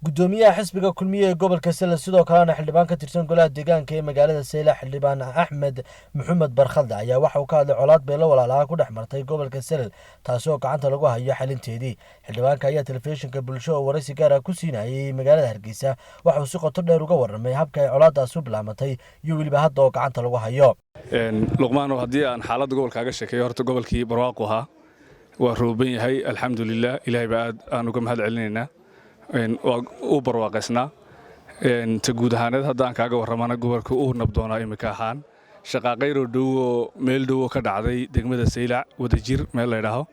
Gudoomiyaha xisbiga Kulmiye ee gobolka Salel, sidoo kalena xildhibaan ka tirsan golaha deegaanka ee magaalada Saylac, Xildhibaan Axmed Maxamed Barkhalde, ayaa waxa uu ka hadlay colaad beelo walaalaha ku dhex martay gobolka Salel, taasi oo gacanta lagu hayo xalinteedii. Xildhibaanka ayaa telefishinka Bulsho oo waraysi gaar ah ku siinayay magaalada Hargeysa waxa uu si qoto dheer uga warramay habka ay colaadaasi u bilaamatay iyo weliba hadda oo gacanta lagu hayo. Luqmaanow, haddii aan xaaladda gobolkaaga sheekeeyo, horta gobolkii barwaaqu ahaa, waa rooban yahay, alxamdulilah. Ilaahay baa aad aan uga mahad celinaynaa, waa u barwaaqaysnaa. Ta guud ahaaneed hadda aan kaaga warramana, gobolka uu nabdoonaa imika ahaan. Shaqaaqayroo dhowoo meel dhowoo ka dhacday degmada Saylac, Wadajir meel laydhaaho,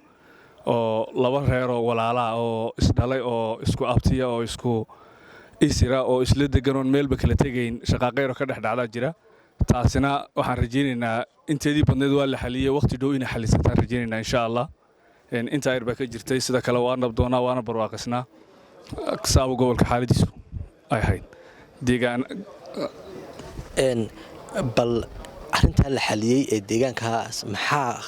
oo laba reeroo walaalaha oo isdhalay oo isku abtiya oo isku isira oo isla deganoon meelba kala tegayn, shaqaaqayroo ka dhex dhacdaa jira. Taasina waxaan rajaynaynaa inteedii badneed waa la xaliyey, wakhti dhow inay xalisataan rajaynaynaa, insha Allah. Intaa yar baa ka jirtay. Sida kale waa nabdoonaa, waana barwaaqisnaa. Saaba gobolka xaaladiisu ay ahayd deegaan. Bal arrintaa la xaliyey ee deegaankaas, maxaa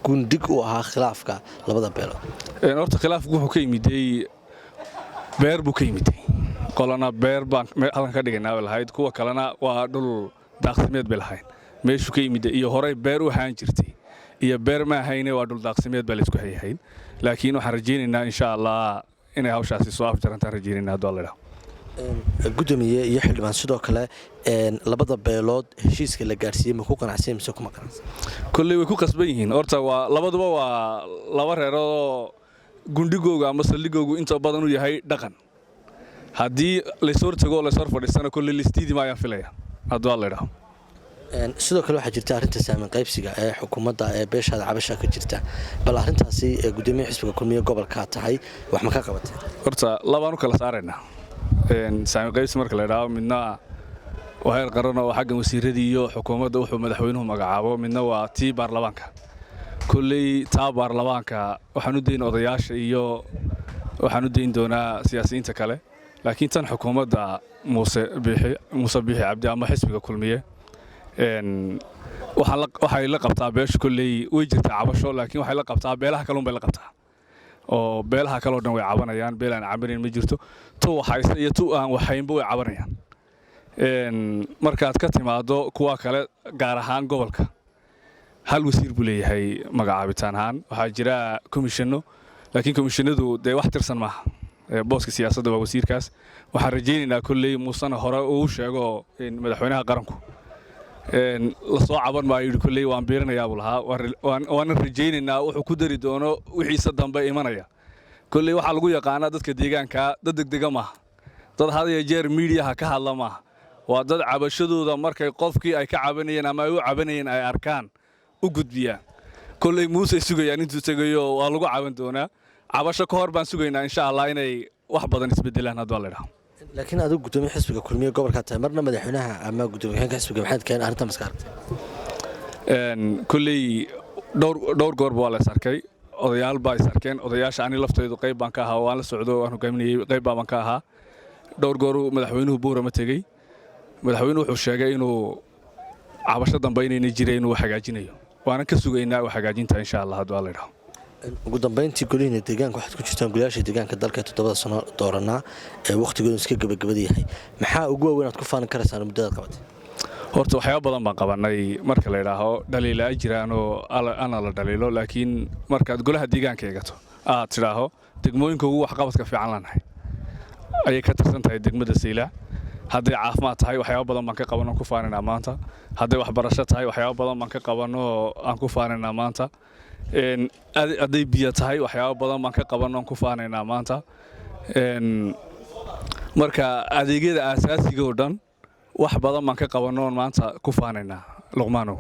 gundhig u ahaa khilaafka labada beelood? Horta khilaafku wuxuu ka yimiday beer buu ka yimiday. Qolana beer baan halkan ka dhigaynaa bay lahayd, kuwa kalena waa dhul daaqsimeed bay lahayd. Meeshuu ka yimid iyo horey beer u ahaan jirtay iyo beer ma ahayne, waa dhul daaqsimeed baa laysku hayahayd. Laakiin waxaan rajaynaynaa, insha Allah, inay hawshaasi soo afjarantaan rajaynayna, hadduu Alla idhaho. Gudoomiye iyo xildhibaan, sidoo kale labada beelood heshiiska la gaarsiiyey ma ku qanacsan mise kuma qanacsan? Kolley way ku qasban yihiin. Horta waa labaduba waa laba reeroodoo gundhigooga ama saldhigoogu inta badan u yahay dhaqan. Haddii lays hortago oo lays hor fadhiistana, kolley listiidi maayaan filaya, hadduu Alla idhaho. Sidoo kale waxaa jirta arrinta saamin qaybsiga ee xukuumadda ee beeshaada cabasha ka jirta. Bal arrintaasi, gudoomiye xisbiga Kulmiye gobolka tahay, wax ma ka qabatay? Horta labaan u kala saaraynaa saami qaybsi marka la idhaho. Midna waa heer qaran oo xaggan wasiiradii iyo xukuumadda wuxuu madaxweynuhu magacaabo, midna waa tii baarlamaanka. Kolley taa baarlamaanka waxaan u dayn odayaasha iyo waxaan u dayn doonaa siyaasiyiinta kale, laakiin tan xukuumadda Muuse Biixi, Muuse Biixi Cabdi ama xisbiga Kulmiye, waxay la qabtaa beesha. Kolley way jirtaa cabasho, laakiin waxay la qabtaa beelaha kalun bay la qabtaa, oo beelaha kaleo dhan way cabanayaan. Beel aan cabanayn ma jirto. Tu waxaysta iyo tu aan waxaynba way cabanayaan. Markaad ka timaaddo kuwa kale, gaar ahaan gobolka hal wasiir buu leeyahay magacaabitaan ahaan. Waxaa jira komishanno, laakiin komishanadu dee wax tirsan maaha. Booska siyaasadda waa wasiirkaas. Waxaan rajaynaynaa, kolley Muusena hore uu sheego, madaxweynaha qaranku lasoo caban maayo yidhi. Kolley waan biirinayaa buu lahaa, waanan rajaynaynaa wuxuu ku dari doono wixiisa dambe imanaya. Kolley waxaa lagu yaqaanaa dadka deegaanka dad degdega maaha, dad had iyo jeer miidiyaha ka hadla maaha. Waa dad cabashadooda markay qofkii ay ka cabanayeen ama ay u cabanayeen ay arkaan u gudbiyaan. Kolley Muusey sugayaan intuu tegayo, waa lagu caban doonaa. Cabasho ka hor baan sugaynaa, insha Allah, inay wax badan isbedelaan, hadduu Alla idhaho. Laakiin adigu gudoomiye xisbiga Kulmiye gobolkaa tahay, marna madaxweynaha ama gudoomiye ku-xigeenka xisbiga, maxaad keen arrinta maska aragtay? Kolley dhowr goorba waa la is arkay, odayaal baa is arkeen. Odayaasha ani laftaydu qayb baan ka ahaa, waan la socdo, waan hogaaminayey, qayb baaban ka ahaa. Dhowr gooru madaxweynuhu Buurama tegey. Madaxweynuhu wuxuu sheegay inuu cabasho dambe inayna jiray, inuu hagaajinayo. Waanan ka sugaynaa u hagaajinta, insha Allah, hadduu Alla idhaho. Ugu dambayntii, golihiina deegaanka waxaad ku jirtaan golayaasha deegaanka dalka 7da sano dooranaa ee wakhtigoodu iska gebagabada yahay. Maxaa ugu waaweyn aad ku faanin karaysaan muddadaad qabatay? Horta waxyaaba badan baan qabannay. Marka la idhaaho dhaliila ay jiraanoo ana la dhaliilo, laakiin markaad golaha deegaanka eegato, aad tidhaaho degmooyinka ugu waxqabadka fiican lanahay ayay ka tirsan tahay degmada Saylac. Hadday caafimaad tahay, waxyaaba badan baan ka qabanoo ku faanaynaa maanta. Hadday waxbarasho tahay, waxyaaba badan baan ka qabanoo aan ku faanaynaa maanta. Hadday biyo tahay, waxyaaba badan baan ka qabanoo aan ku faanaynaa maanta. Marka adeegyada aasaasiga oo dhan wax badan baan ka qabanoon maanta ku faanaynaa. Luqmaanow,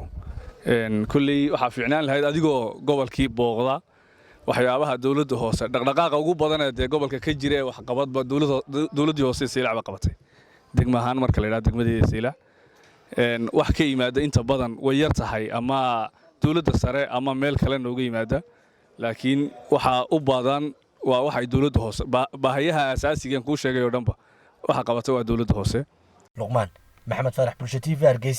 kolley waxaa fiicnaan lahayd adigoo gobolkii booqda waxyaabaha dowladda hoose dhaqdhaqaaqa ugu badanee dee gobolka ka jira ee waxqabadba dowladdii hoose Saylac ba qabatay. Degma ahaan marka la yidhaha, degmadeeda Saylac wax ka yimaada inta badan way yar tahay, ama dowladda sare ama meel kale nooga yimaada, laakiin waxaa u badan waa waxay dowladda hoose baahayaha asaasigan kuu sheegay oo dhanba waxa qabata waa dowladda hoose. Luqmaan Maxamed Faarax, Bulsho TV, Hargeysa.